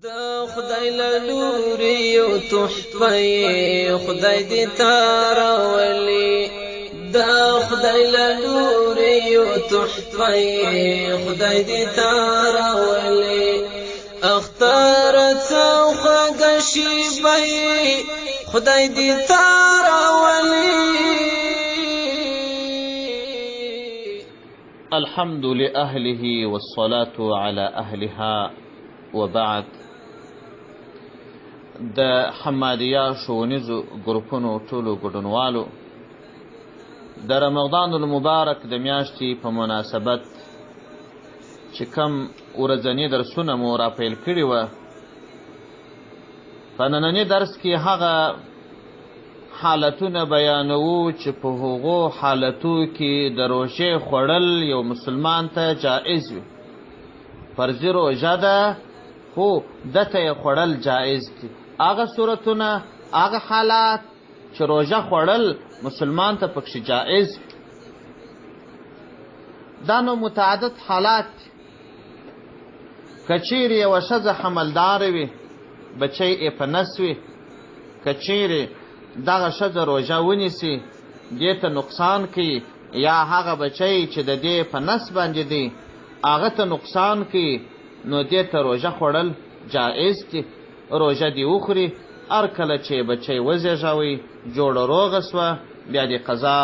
د خدای له لوري یو تحفه، خدای دې تاراولي. د خدای له لوري یو تحفه، خدای دې تاراولي. اختر څو خوږه شیبه، خدای دې تاراولي. الحمد لأهله والصلاة على أهلها وبعد. د حمادیه ښوونیزو ګروپونو ټولو ګډونوالو د رمضان المبارک د میاشتې په مناسبت چې کم ورځني درسونه مو راپیل کړي وه، په ننني درس کې هغه حالتونه بیانوو چې په هغو حالتو کې د روژې خوړل یو مسلمان ته جائز وي. فرضي روژه ده خو ده ته یې خوړل جائز دي. هغه صورتونه، هغه حالات چې روژه خوړل مسلمان ته پکښې جائز وي، دا نو متعدد حالات دي. که چیرې یوه ښځه حملداره وي، بچی یې په نس وي، که چیرې دغه ښځه روژه ونیسي دې ته نقصان کوي، یا هغه بچی چې د دې په نس باندې دی هغه ته نقصان کوي، نو دې ته روژه خوړل جائز دي. روژه دې وخوري، هر کله چې بچی وزېږوي جوړه روغه سوه بیا دې قضا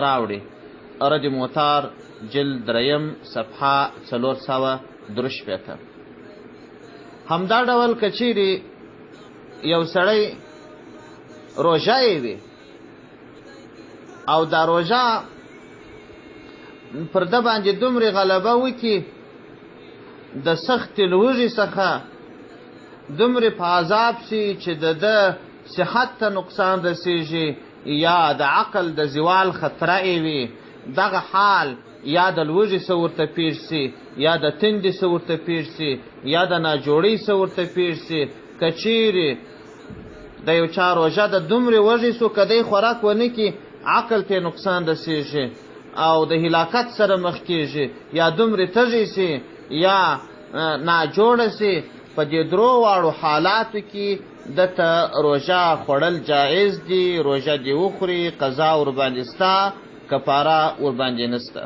راوړي. رد موتار جلد دریم صفحه 463. همدا ډول که چیرې یو سړی روژه یې وي او دا روژه پر ده باندې دومرې غلبه وکړي، د سختې لوږې څخه دومرې په عذاب سي چې د ده صحت ته نقصان رسیږي یا د عقل د زوال خطره یې وي، دغه حال یا د لوږې څه ورته پېښ سي، یا د تندې څه ورته پېښ سي، یا د ناجوړۍ څه ورته پېښ سي، که چیرې د یو چا روژه د دومرې وږې سو که دی خوراک ونه کړي عقل ته نقصان رسیږي او د هلاکت سره مخ کیږي، یا دومرې تږی سي یا ناجوړه سي، په دې درو واړو حالاتو کې ده ته روژه خوړل جائز دي. روژه دې وخوري، قضا ورباندې سته، کفاره ورباندې نسته.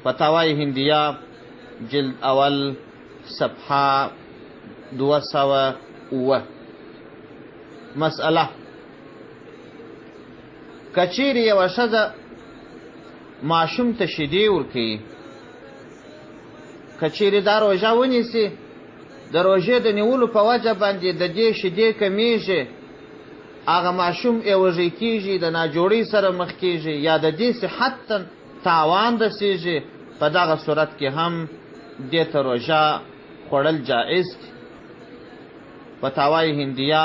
فتاوی هندیه جلد اول صفحه 207. مسئله: که چیرې یوه ښځه ماشوم ته شیدې ورکوي، که چیرې دا روژه ونیسي، د روژې د نیولو په وجه باندې د دې شیدې کمیږي، هغه ماشوم یې وږی کیږي، د ناجوړۍ سره مخ کیږي، یا د دې صحت ته تاوان رسیږي، په دغه صورت کې هم دې ته روژه خوړل جائز دي. فتاوی هندیه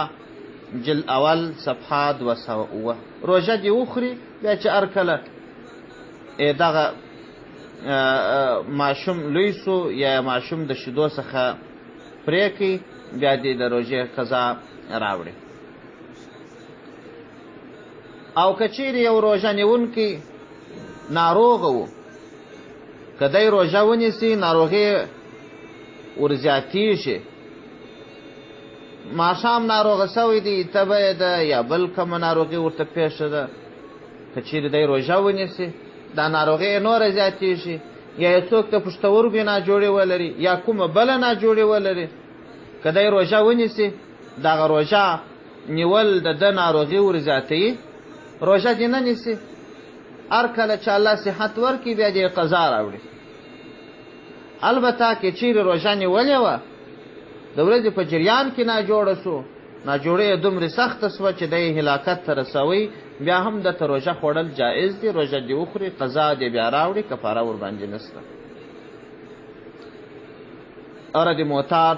جلد اول صفحه 207. روژه دې وخوري، بیا چې هر کله دغه ماشوم لوی سو یا ماشوم د شیدو څخه پرې کړي، بیا دې د روژې قضا راوړي. او که چیرې یو روژه نیونکی ناروغه و، که دی روژه ونیسي ناروغي ورزیاتیږي، ماښام ناروغه سوی دی، تبه یې ده یا بل کومه ناروغي ورته پېښه ده، که چیرې دی روژه ونیسي دا ناروغي یې نوره زیاتیږي، یا یې څوک د پښتورګو ناجوړي ولري یا کومه بله ناجوړي ولري، که دی روژه ونیسي دغه روژه نیول د ده ناروغي ورزیاتوي، روژه دې نه نیسي، هر کله چې الله صحت ورکړي بیا دې قضا راوړي. البته که چیرې روژه نیولې وه، د ورځې په جریان کې ناجوړه سو، ناجوړې یې دومرې سخته سوه چې دی هلاکت ته رسوي، بیا هم ده ته روژه خوړل جائز دي. روژه دې وخوري، قضا دې بیا راوړي، کفاره ورباندې نسته. رد موتار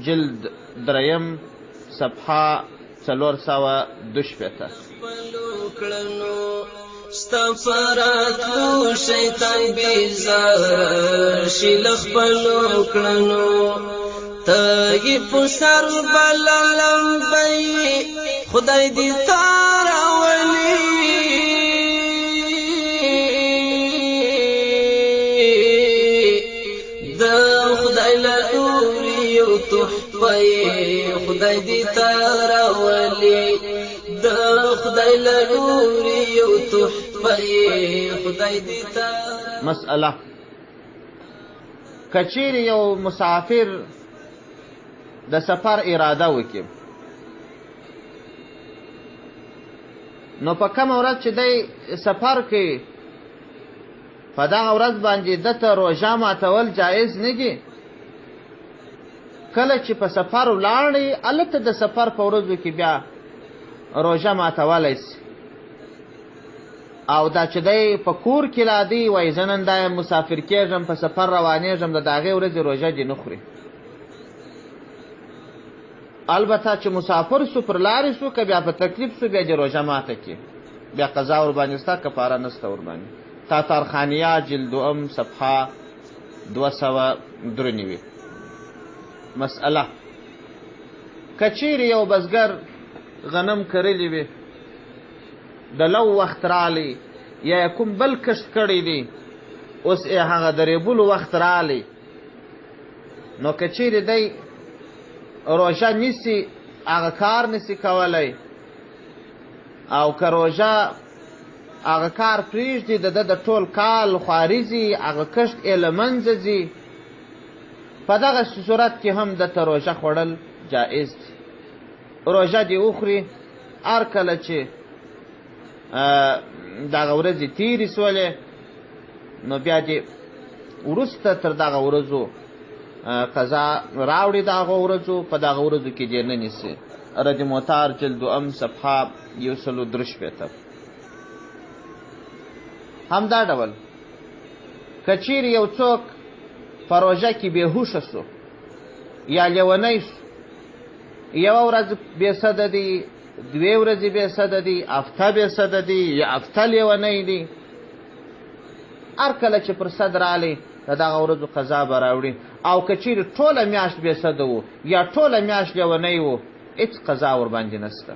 جلد دریم صفحه 462. ستا فراتلو شیطان بیزار شي له خپلو کړنو، ته یې په سر بله لمبوي، خدای دې تا راولي. د خدای له لوري یو تحفه خدای دې ته راولي، د خدای له لوري یو تحفه خدای دې ته. مسئله: که چیرې یو مسافر د سفر اراده وکړي، نو په کومه ورځ چې دی سفر کوي، په دغه ورځ باندې ده ته روژه ماتول جایز نه دي. کله چې په سفر ولاړی، هلته د سفر په ورځو کې بیا روژه ماتولی سي. او دا چې دی په کور کې لا دی، وایي زه نن دا مسافر کېږم، په سفر روانېږم، د هغې ورځې روژه دې نه خوري. البته چې مسافر سو، پر لارې سو، که بیا په تکلیف سو، بیا دې روژه ماته کړي، بیا قضا ورباندې سته، کفاره نسته ورباندې. تاتارخانیه جلد دوم صفحه 293. مسئله: که چیرې یو بزګر غنم کرلي وي، د لو وخت رالی، یا یې کوم بل کښت کړی دی، اوس یې هغه د ریبلو وخت رالی، نو که چیرې دی روژه نیسي، هغه کار نسی کولی، او که روژه هغه کار پرېږدي، د ده د ټول کال خواري ځي، هغه کښت یې له منځه ځي، په دغه صورت کې هم ده ته روژه خوړل جایز دي. روژه دې وخوري، هر کله چې دغه ورځې تېرې سولې، نو بیا دې وروسته تر دغه ورځو قضا راوړي. د هغو ورځو په دغه ورځو کې دې نه نیسي. رد موتار جلد دوم صفحه 163. همدا ډول که چیرې یو څوک په روژه کې بېهوښه سو یا لیونی سو، یوه ورځ بې سده دی، دوې ورځې بې سده دی، هفته بې سده دی، یا هفته لیونی دی، هر کله چې پر سد رالی، د دغه ورځو قضا به راوړي. او که چیرې ټوله میاشت بې سده وو یا ټوله میاشت لیونی وو، هېڅ قضا ورباندې نسته.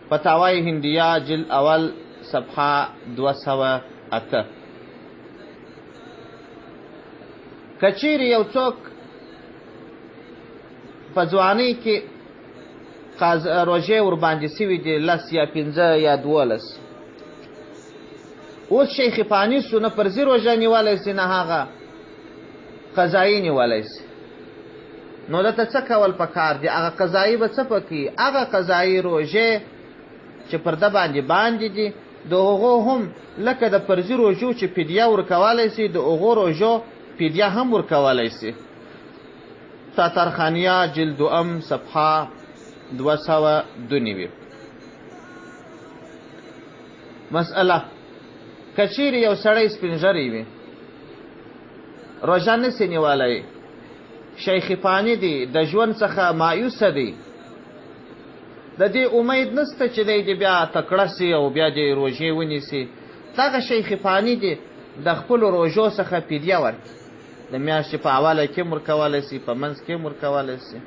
فتاوی هندیه جلد اول صفحه 208. که چیرې یو څوک په ځوانۍ کې روژې ورباندې سوي دي، 10 یا 5 یا 12، اوس شیخ فاني سو، نه فرضي روژه نیولی سي، نه هغه قضایي نیولی سي، نو ده ته څه کول پکار دي؟ هغه قضایي به څه پکې؟ هغه قضایي روژې چې پر ده باندې دي، د هغو هم لکه د فرضي روژو چې فدیه ورکولی سي، د هغو روژو فدیه هم ورکولی سي. تاتارخانیه جلد دوم صفحه 292. مسئله: که چیرې یو سړی سپین ږیری وي، روژه نسي نیولی، شیخ فاني دی، د ژوند څخه مایوسه دی، د دې امید نسته چې دی دې بیا تکړه سي او بیا دې روژې ونیسي، دغه شیخ فاني دی د خپلو روژو څخه فدیه ورکړي. د میاشتې په اوله کې هم ورکولی سي، په منځ کې هم ورکولی سي.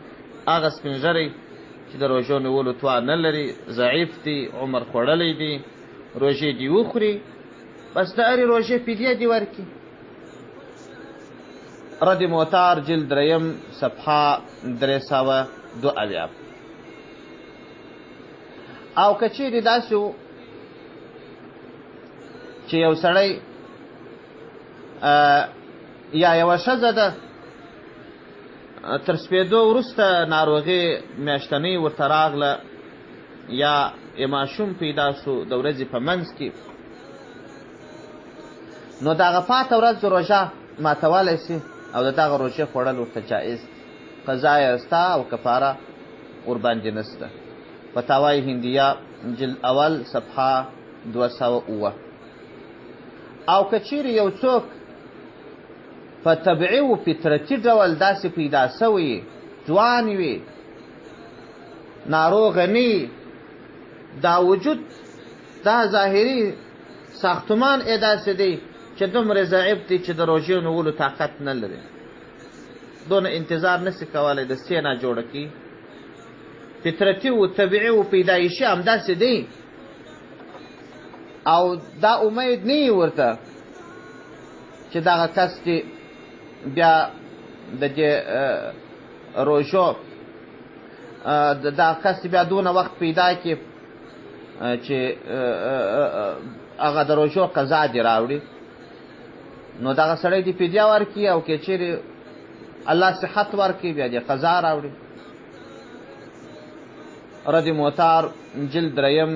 هغه سپین ږیری چې د روژو نیولو توان نه لري، ضعیف دی، عمر خوړلی دی، روژې دې وخوري، بس د هرې روژې فدیه دې ورکړي. رد موتار جلد دریم صفحه 372. او که چیرې داسې و چې یو سړی یا یوه ښځه ده، تر سپېدو وروسته ناروغي میاشتنۍ ورته راغله، یا یې ماشوم پیدا سو د ورځې په منځ کې، نو دغه پاته ورځ روژه ماتولی سي او د دغه روژې خوړل ورته جایز دي، قضا یې سته او کفاره ورباندې نسته. فتاوی هندیه جلد اول صفحه 207. او که چیرې یو څوک په طبعي و فطرتي ډول داسې پیدا سوی، ځوان وي، ناروغه نه، دا وجود دا ظاهري ساختمان یې داسې دی چې دومره ضعیف دی چې د روژې نیولو طاقت نه لري، دونه انتظار نسي کولی د سینا جوړه کړي، فطرتي و طبیعي و پیدایشي همداسې دی، او دا امید نه ورته چې دغه کس دې بیا د دې روژو دغه کس دې بیا دونه وخت پیدا کړي چې هغه د روژو قضا دې راوړي، نو دغه سړی دې فدیه ورکړي، او که چیرې الله صحت ورکړي بیا دې قضا راوړي. رد موتار جلد دریم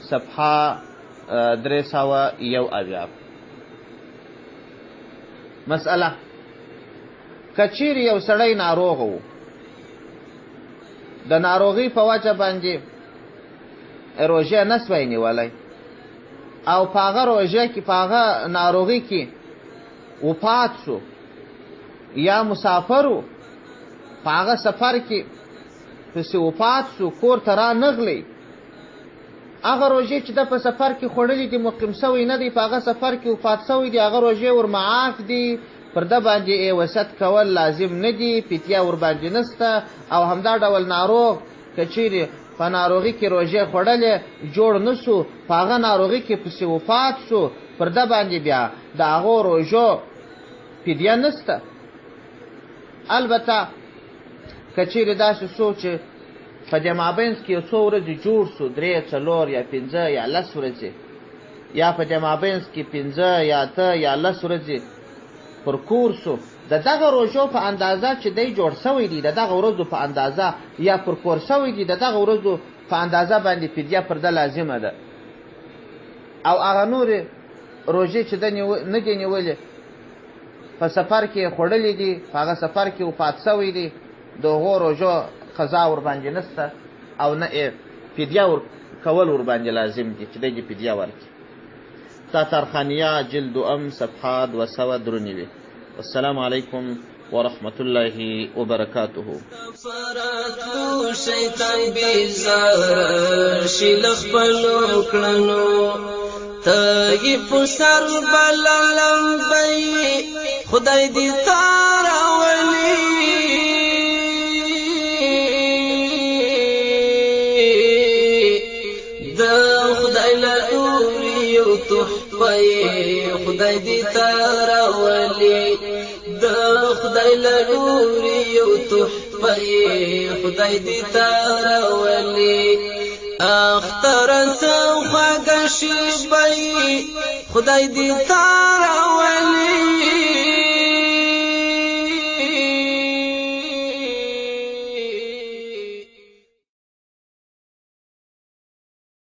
صفحه 371. مسئله: که چیرې یو سړی ناروغ و، د ناروغۍ په وجه باندې روژه نه سوی نیولی، او په هغه روژه کې په هغه ناروغي کې وفات شو، یا مسافر و، په هغه سفر کې پسې وفات شو، کور ته را نغلی، هغه روژې چې ده په سفر کې خوړلې دي مقیم سوی نه دی، په هغه سفر کې وفات سوی دی، هغه روژې ور معاف دي، پر ده باندې یې وصیت کول لازم نه دي، فدیه ورباندې نسته. او همدا ډول ناروغ که چیرې په ناروغي کې روژې خوړلې جوړ نه سو، په هغه ناروغي کې پسې وفات سو، پر ده باندې بیا د هغو روژو فدیه نسته. البته که چیرې داسې سو چې په دې مابینځ کې یو څو ورځې جوړ سو، 3، 4 یا 5 یا 10 ورځې، یا په دې مابینځ کې 5 یا 8 یا 10 ورځې پر کور سو، د دغه روژو په اندازه چې دی جوړ سوی دی، د دغه ورځو په اندازه یا پر کور سوی دی، د دغه ورځو په اندازه باندې فدیه پر ده لازمه ده. او هغه نورې روژې چې ده نه دي نیولې، په سفر کې یې خوړلې دي، په هغه سفر کې وفات سوی دی، د هغو روژو قضا ورباندې نسته او نه یې فدیه کول ورباندې لازم دي چې دی دې فدیه ورکړي. تاتارخانیه جلد 2 صفحه 293. والسلام علیکم ورحمة الله وبرکاته. شیطان بیزار شي له خپلو کړنو، تږي په سر بله لمبوي، خدای دې تا راولي. د خدای له لوري یو تحفه یې، خدای دې تا راولي. د خدای له لوري یو تحفه یې، خدای دې تا راولي. اختر څه خواږه شېبه یې، خدای دې تا راولي.